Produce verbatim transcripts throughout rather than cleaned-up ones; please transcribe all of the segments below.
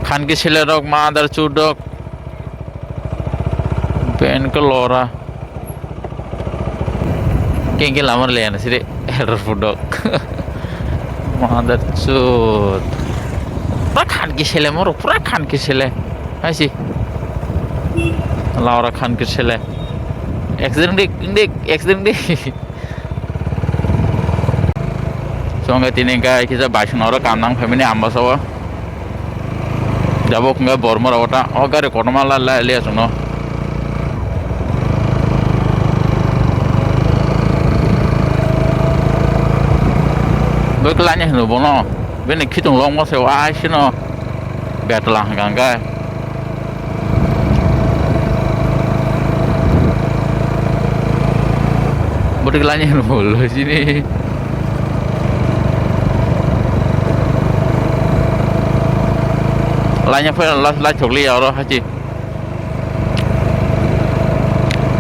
Khanki sele rok, mother chudok. Ben ke lora. Kengke lamar le na sire. Error pudok. Mother chud. Pura khanki sele moro, pura khanki sele. Hai si. Laura khanki sele. Accident dik, dik, accident dik. Songe tini hingke kisa baisong oro kam nang phaimani Ambasa o. Jabo hingke bormora ota o gari kotorma la la le aswkno. Bo khe laina hino bono bini khitung longma se wa sino. Betla hwnka hwnkhe. Bwtwi laini hwnwi bo losini. Laini phai la, la chokli ya oro hachi.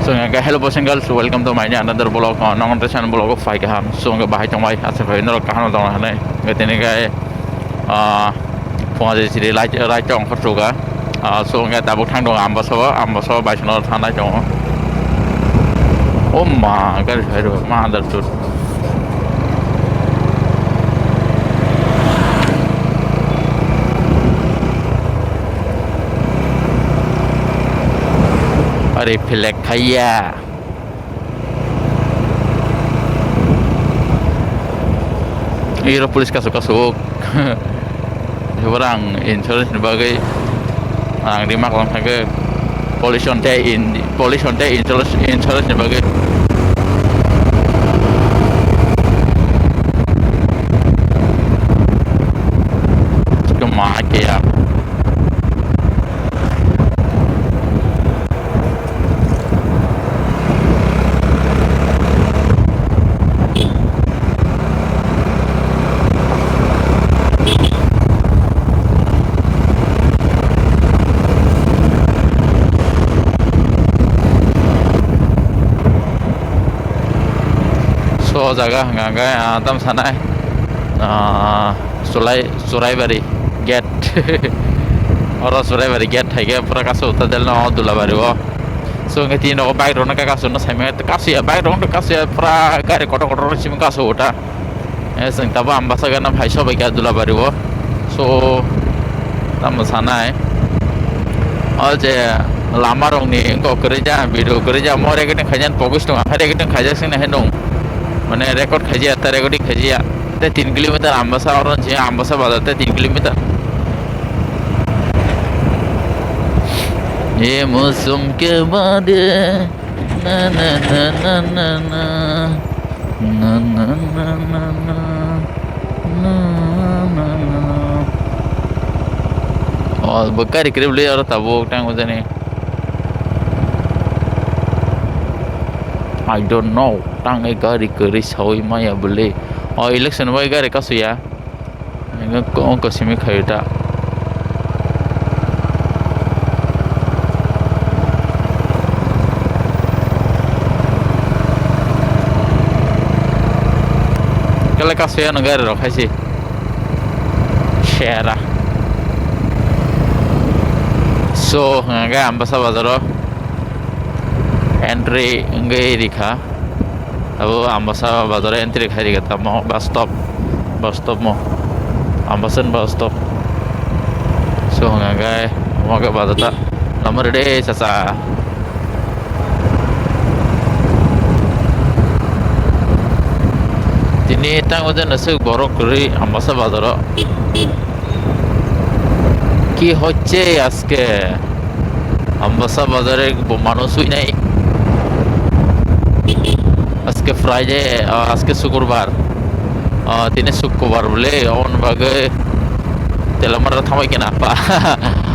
So, hwnka hwnkhe, hello boys and girls, welcome to my another vlog. Uh, nong tei san vlog phai kaham. So, hwnka bahai tongbai, asa phai norok kaham tong hanai. Hwnka tini hwnka, uh, Phunga je siri lai, lai tong khorsuga. Ah, so hwnke tabuk thang tongo Ambasa o, Ambasa o bai sono thangnai tongo. O ma, gari phai rw, ma, andar chut. Are, phelek khaiya. Iro police kasu kasu. Ebar ang insurance ni bagwi ang rima kolong thangkhe pollution tei in-, pollution tei insurance, insurance ni bagwi. Kema khe ya. So, o jaga hwnka hwnkhe, ah, tamo sanai, ah, Chulai-, Churaibari gate. Oro Churaibari gate hai khe pura kasu ta del no Dulabari o. So, hwnkhe tini nogo bike rok no kasu no sai manya, kasu ya bike rok no kasu ya, pura gari kotor kotor simi kasu ta. Eh, chwng tabuk Ambasa gana phai sobai kha Dulabari o. So, tamo sanai. O je lama rokni wngkok kwrwi ja, video kwrwi ja, mo recording khaijani pogis tongo, kha recording khaijak sini hai nung. Mane record khaijaya, ta recording khaijaya. Tei tin kilometer Ambasa oro je Ambasa bazar tei tin kilometer. Ye mausam ke baade. Na, na, na, na, na, na. Na, na, na, na, na. Na, na, na, na. Oh, bo gari kwrwi bwlwi oro tabuk tang ujani. I don't know. Tang e gari kwrwi sawi maya bwlwi. Oh, election bai gari kasu ya. Nang ko, ko simi khayo ta. Kala kasoya no gari rok hai se. Sera. So, hwnka khe Ambasa bazaro entry wngwi rikha. Abo Ambasa bazar entry khai rikha tamo bus stop, bus stop mo. Ambasa ni bus stop. So hwnka khe omo khe bazar ta lama rede chacha. Tini tang wajan aswk borok kwrwi Ambasa bazaro. Ki hocche aske? Ambasa bazare bo mano suinai. Aske Friday, ah, aske Sukurbar. Ah, tini Sukurbar bole, on bagwi Telamara thamai kena pa.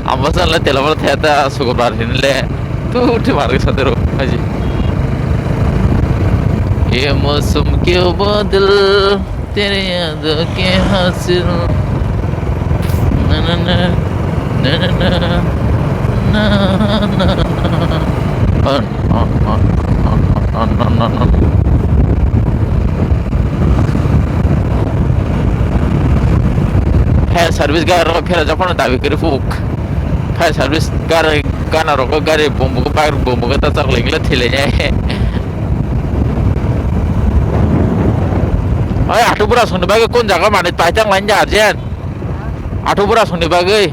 Ambasa le Telamara theta Sukurbar hinle. Tu uthi marga satero haji. Ye mausam ke badal. Tere yaad ke haasil. Na, na, na, na, na, na, na, na, na, na. An, an, an, an, an, an, an, an. Fire service gari rok phera jokhon dabi kwrwi phuk. Fire service gari gana rok gari bumbu bak bumbu ta chak lengla thilenya. Oi, atubura songni bagwi kun jaga mani paitang lain ja arjen. Atubura songni bagwi.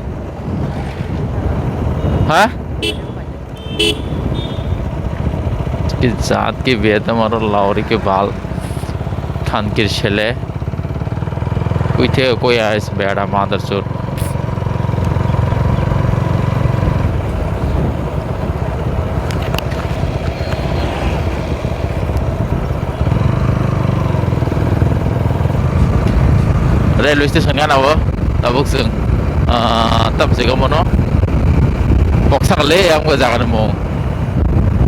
Ha? Ki jat ki bedam aro lauri ki bal. Thankir sele. Kuithe kuya is beda mother chut. Railway station gana o tabuk chwng, ah, tam se gamo no. Boksa le ang bo jaga ni mung.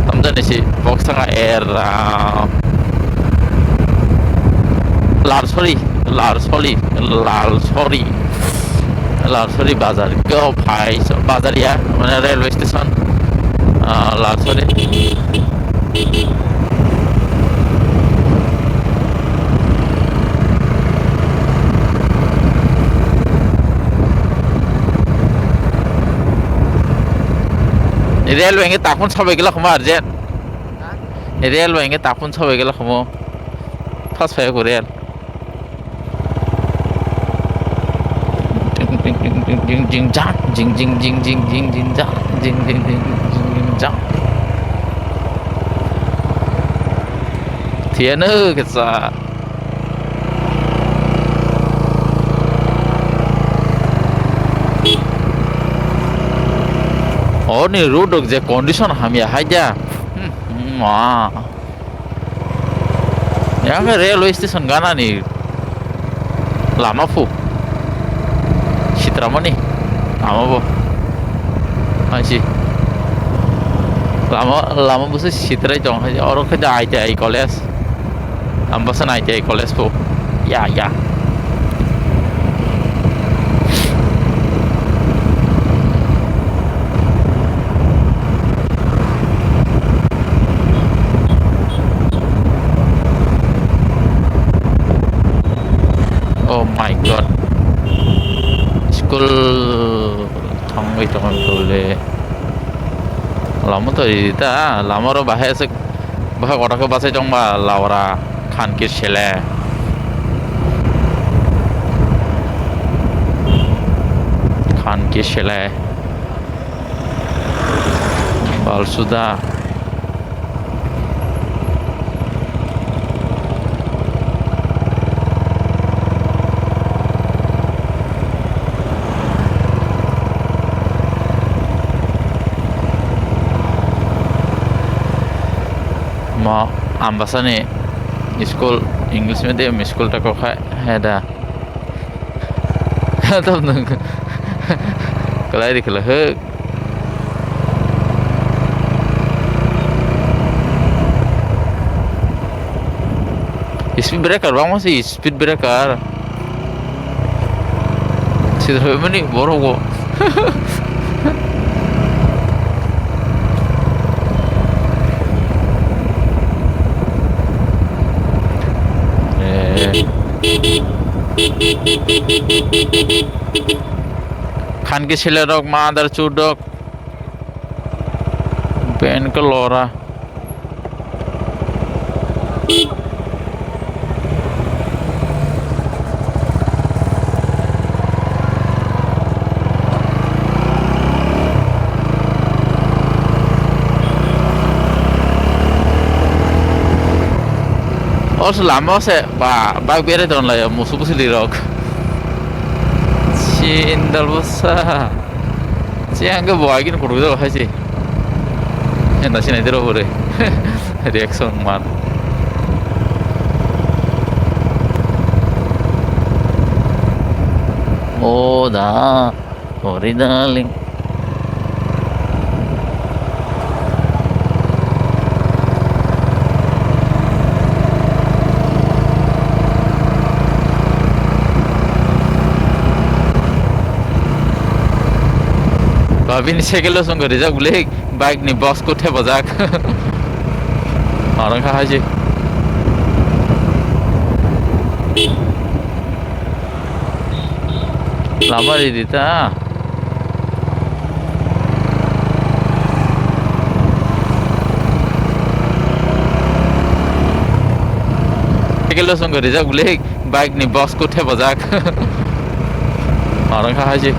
Tam jani si boksa er, ah, Larsori, Larsori, Larsori. Larsori bazar. Go phai so bazar ya, mane railway station. Ah, Larsori. Railway nge takun sabai gila khuma arjen. Railway nge takun sabai gila khumo. Fast fire ko rail. Jing jing jing jang, jing jing jing jing jing jing jang, jing jing jing jing jing jang. Thiano kesa. Oni road rok je condition hamya hai ja. Hmm, ma. Yang railway station gana ni lama phu. Sitramani lama bo. Hai si. Lama, lama bo se sitrai tong hai. Oro khe I T I college. Ambasa I T I college phu. Ya, ya. Oh my God. School thangwi tongmani le. Lama to rita, lama ro bahai se, bahai kota ke basai tongba laura khan ke sele. Khan ke sele. Balsuda. Mo ambasani school, English medium school ta kokha heda. Tam nung. Kalai di kala huk. Speed breaker bang masih speed breaker. Sida mani borok bo. Eh. Khan ke sele rok ma adar chu dok. Ben ke lora. Os lama se ba bak bere don lai musu busi lirok. Sindal busa. Si ang ke bo agin kudu do hai si. Enda sinai dero hore. Reaction man. Oh da, sorry darling. Ba bini cycle o song rijak bwle. Bike ni box khe thepajak. Arang kha hai se. Lama ridi ta. Cycle lo song rijak bwle, bike ni box ko thepajak. Orang kha haji.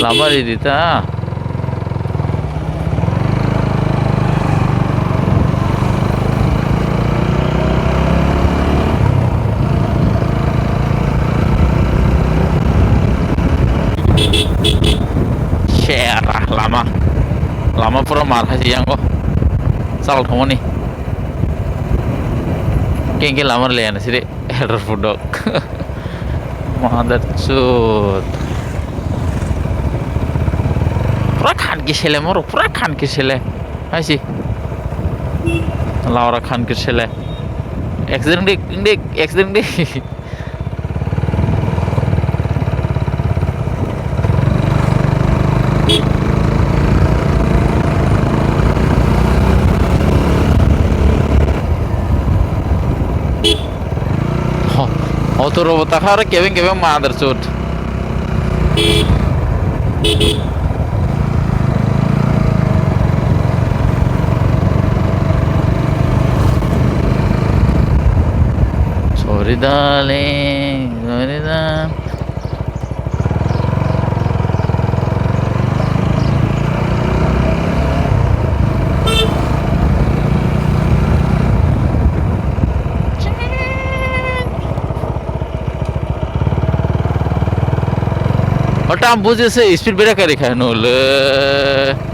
Lama ridi ta. Sera lama. Lama pura mar hai yang ko. Sal thongoni. Kengke lama le na sire. Error pudok. Mother chut. Pura khan ki sele moro, pura khan ki sele. Hai si. Laura khan ki sele. Accident dik, dik, accident dik. Ho, auto robo takha aro kebeng kebeng mother chut. Sorry, darling. Sorry, darling. Otam buji se speed breaker kha nole.